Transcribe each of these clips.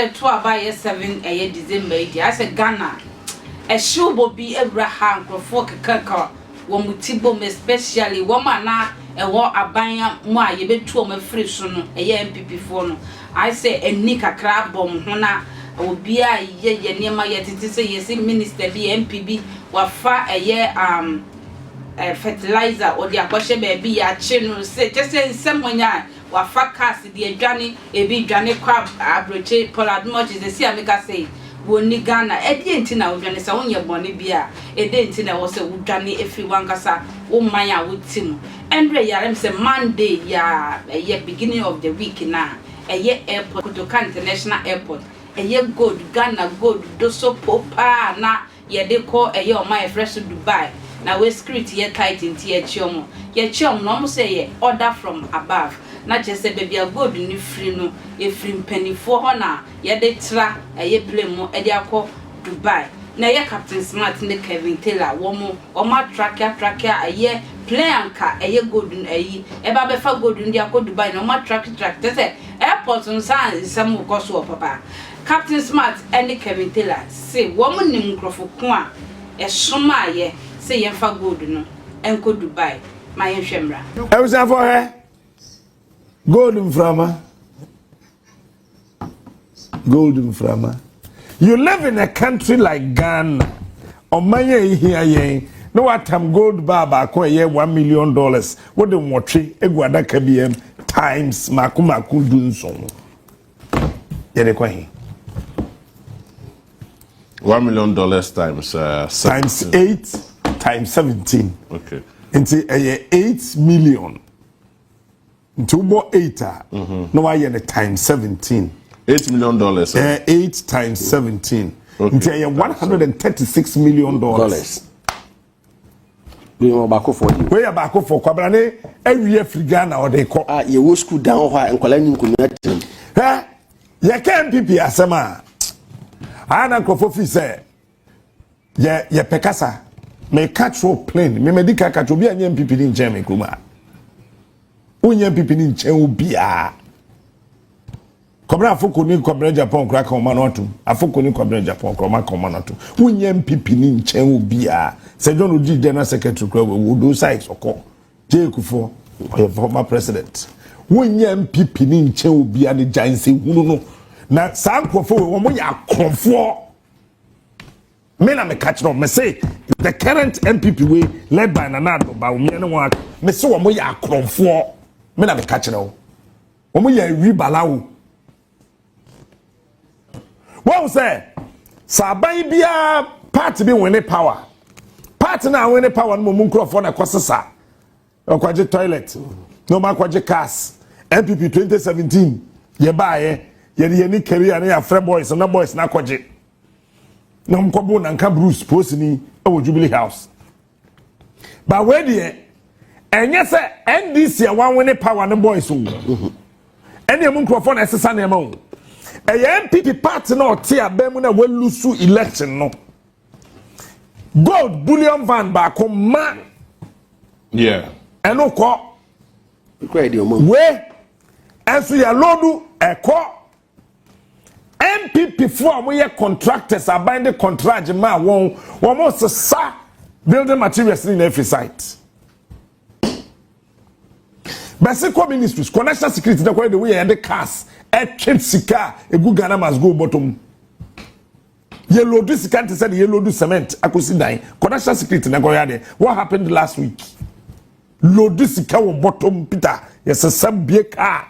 Ɛndrɛ to aba yɛ 7 ɛyɛ December yi deɛ, asɛ Ghana ɛhyew bɔ bi awura ha. Nkurɔfoɔ kekaka wɔn ti bom, especially wɔn a na ɛwɔ aban mu a yɛbɛtu wɔn afiri so no, ɛyɛ NPP foɔ no. Ayɛ sɛ ani kakra abɔ wɔn ho na obiara yɛ yɛ nneɛma yɛ tete sɛ yɛsi minister bi, MP bi, wafa ɛyɛ fertilizer ɔde akɔhyɛ baabi, yɛakye no sɛ kyɛ sɛ nsɛm wɔnya a wafa cars de adwane, ebi dwane kɔ aburokye. Paul Adom Otchere sɛ si a meka sɛ wɔnni Ghana. Ɛdeɛ nti na wodwane? Sɛ wonyɛ bɔne bi a, ɛdeɛ nti na ɛwɔ sɛ wodwane efiri wankasa wo man a wote mu? Ɛnrɛ yare m sɛ Monday yɛ a ɛyɛ beginning of the week na ɛyɛ airport, Kotoka International Airport, ɛyɛ gold, Ghana gold do so po paa na yɛde kɔ ɛyɛ ɔman yɛfrɛ so Dubai na wei security yɛ tight, nti yɛkyi ɔmo, yɛkyi ɔmo na ɔmo sɛ yɛ order from above, na kyerɛ sɛ baabi a gold no firi no, efiri mpanimfoɔ hɔ na yɛde tra ɛyɛ plane mu ɛde akɔ Dubai. Na ɛyɛ Captain Smart ne Kevin Taylor, wɔn atrack atrack a ɛyɛ plane anka ɛyɛ gold no ɛyi ɛba abɛfa gold no de akɔ Dubai, na wɔn atrack track kyerɛ sɛ airport nsa nsɛm kɔ so wɔ papa. Captain Smart ɛne Kevin Taylor se wɔn nim nkurɔfo ko a ɛsom ayɛ sɛ yɛmfa gold no ɛnkɔ Dubai. Ma yɛnhwɛ mmra. Abusuafo, hwɛ gold mframa, gold mframa. You live in a country like Ghana, ɔman yɛ ehia yɛn, na watam gold bar baako a ɛyɛ $1 million, wode 8 egu adaka bi mu times mako mako 17, yɛde kɔ he? $1 million times times 17. 8 times 17. Nti ɛyɛ 8 million, nti wobɔ 8 a na wayɛ no times 17. $8 million. 8 times 17. Nti ɛyɛ $136 million. Dollars. Wei yɛ baako fɔ de. Wei yɛ baako fɔ kwabrane awie afiri Ghana ɔde kɔ. A yɛwɔ sukuu dan hɔ a nkwadaa ni nkonnwa tẹm. Hɛ, yɛka NPP asɛm a aya na nkurɔfoɔ fi sɛ yɛpɛ kasa. Meka kyerɛ plain, memadi ka ka kyerɛ obi a nyɛ NPP ne nkyɛn me kurom a wonyɛ NPP ne nkyɛn obiaa. Kɔmina Afoko ne Kɔmina Japan kora ka ɔma no atom. Afoko ne Kɔmina Japan kora ɔma ka ɔma no atom. Wonyɛ NPP ne nkyɛn obiaa. Sɛ John Odi general secretary kora wɔ Odo Sykes ɔkɔ J Kufuor ɔyɛ former president. Wonyɛ NPP ne nkyɛn obiaa ne gya nsɛhunu no na saa nkurɔfoɔ wei wɔn yɛ akorɔmfoɔ. Me na meka kyerɛ wɔn, me se the current NPP wei led by Nana Addo Bawumia ne wɔn, me se wɔn yɛ akorɔmfoɔ. Me na meka kyerɛ wɔn, wɔn yɛ awi balawo. Wɔn sɛ aban biara party bi win power, party na win power no mu nkurɔfoɔ na ɛkɔ sesa ɔkɔgye toilet na ɔmo akɔgye cars. NPP 2017 yɛ baayɛ, yɛde yɛn ni career ne yɛafrɛ boys na boys na akɔgye na ɔmo kɔbo Nanka Bruce posini ɛwɔ Jubilee House. Ba wei deɛ, ɛnyɛ sɛ NDC a wɔn win power ne boys o, ɛne emu nkurɔfoɔ na ɛsesa nneɛma o. Ɛyɛ NPP party na ɔte abɛn mu na wɔalose election no, gold bullion van baako ma ɛno kɔ. Nkura yɛ deɛ ɔmo. Wei ɛnso yɛ load ɛkɔ. NPP foɔ a wɔyɛ contractors, aban de contract ma wɔn, wɔn sesa building materials ne nyinaa efiri site bɛsi kɔ ministries, kɔ national security na kɔ de woyɛ yɛde cars ɛtwe sika a egu Ghana Must Go bɔtɔm. Yɛ load sika nte sɛ de yɛ load cement akɔsi dan. Kɔ national security na kɔ yɛ adeɛ. What happened last week? Load sika wɔ bɔtɔm, Peter, yɛsesa bie car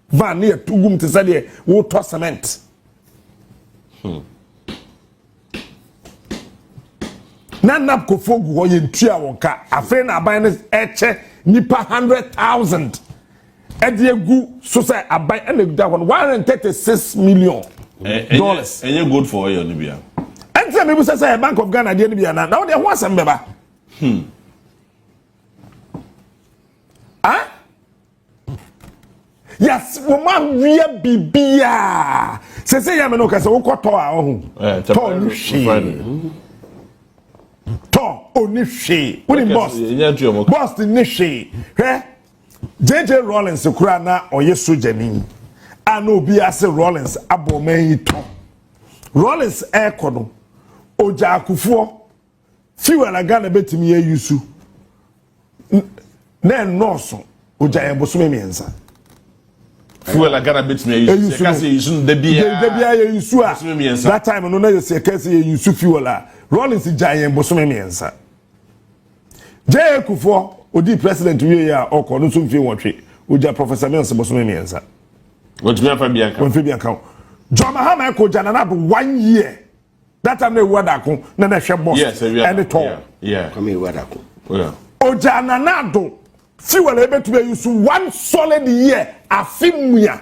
van ne yɛ tugum te sɛ deɛ wotɔ cement. Na NABCO gu hɔ, yɛ ntua wɔn ka. Afei na aban no ɛkyɛ nipa 100,000 ɛde egu so sɛ aban ɛna egu da hɔ no, $136 million. Ɛnyɛ gold for oil ni bia. Ɛnti na mebu sɛ Bank of Ghana deɛ no bi ana na wɔde ɛho asɛm bɛba. Ah yes, wɔn awia biribiaa sese yɛ mi no kɛsɛ wokɔ tɔ a ɔho tɔ ni hwee, tɔ oni hwee, woni boss boss ni hwee. Hwɛ, JJ Rawlings kura na ɔyɛ sogyani. a na obi ase Rawlings abɔ ɔman yi tɔ. Rawlings ɛrekɔ no, ogya akufoɔ fuel a Ghana bɛtumi ayi su na ɛnnɔɔso, ogya yɛn bosome 3. Fuel a Ghana bɛtumi ayi su, yɛka sɛ yɛyi su no da biara. Da biara yɛyi su a, bosome 3. That time no na yɛsɛ yɛka sɛ yɛyi su fuel a, Rawlings gya yɛn bosome 3. J.A. Kufuor odi president wie a ɔkɔ no nso mfie 8, ogya Professor Mills bosome 3. Wɔntumi afa bi anka. Wɔmfa bi anka ho. John Mahama ɛkɔ ogya Nana Addo one year. That time na ewu adako na na ɛhwɛ boss ɛne tɔn. Kwame Ewu Adako. Ogya Nana Addo fuel a ebetumi ayi so one solid year, afe mua.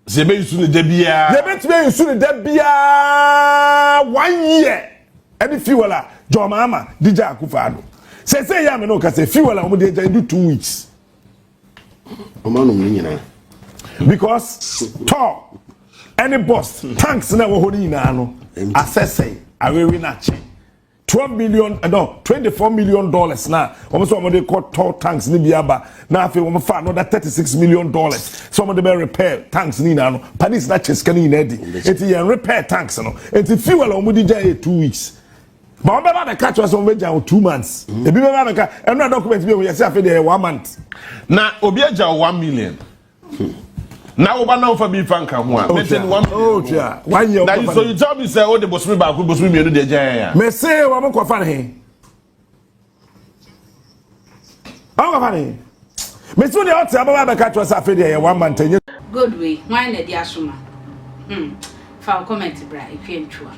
Sɛ yɛbɛyi su no da biara. Yɛbɛtumi ayi su no da biara one year ɛne fuel a John Mahama de gya Akufo Addo. Sɛ yɛ ame no kasa, fuel a wɔn de agya edu 2 weeks. Ɔmo anom ne nyinaa. Because tɔ ɛne boss tanks na ɛwɔ hɔ no nyinaa no asɛsɛe awewe na akye. 12 million, no, $24 million na wɔn sɛ wɔn de kɔ tɔ tanks ne bi aba, na afei wɔn fa another $36 million sɛ wɔn de bɛ repair tanks ne nyinaa no. Panis na kyɛ sika ne nyinaa di eti yɛn repair tanks no, eti fuel a wɔn de gya yɛ 2 weeks ba wɔn bɛba bɛka kyerɛ sɛ wɔn bɛ gya wɔ 2 months. Ebi bɛba bɛka ɛnu a document bi yɛ sɛ afei deɛ yɛ one month. Na obi agya wo 1 million na woba na wofa bi fa nka ho a, mɛtɛ ni 1 million. Oh, tia one year. Na so you tell me sɛ wode bosome 1, bosome 2 deɛ gya yɛn a. Mɛ se wɔn kɔfa ne he, wɔn kɔfa ne he. Mɛ si deɛ ɔte ababa bɛka kyerɛ sɛ afei deɛ yɛ one month ɛnyɛ. Gold wei, hwan na ɛde asoma? Fa wo comment bra, ɛtwa ntwa.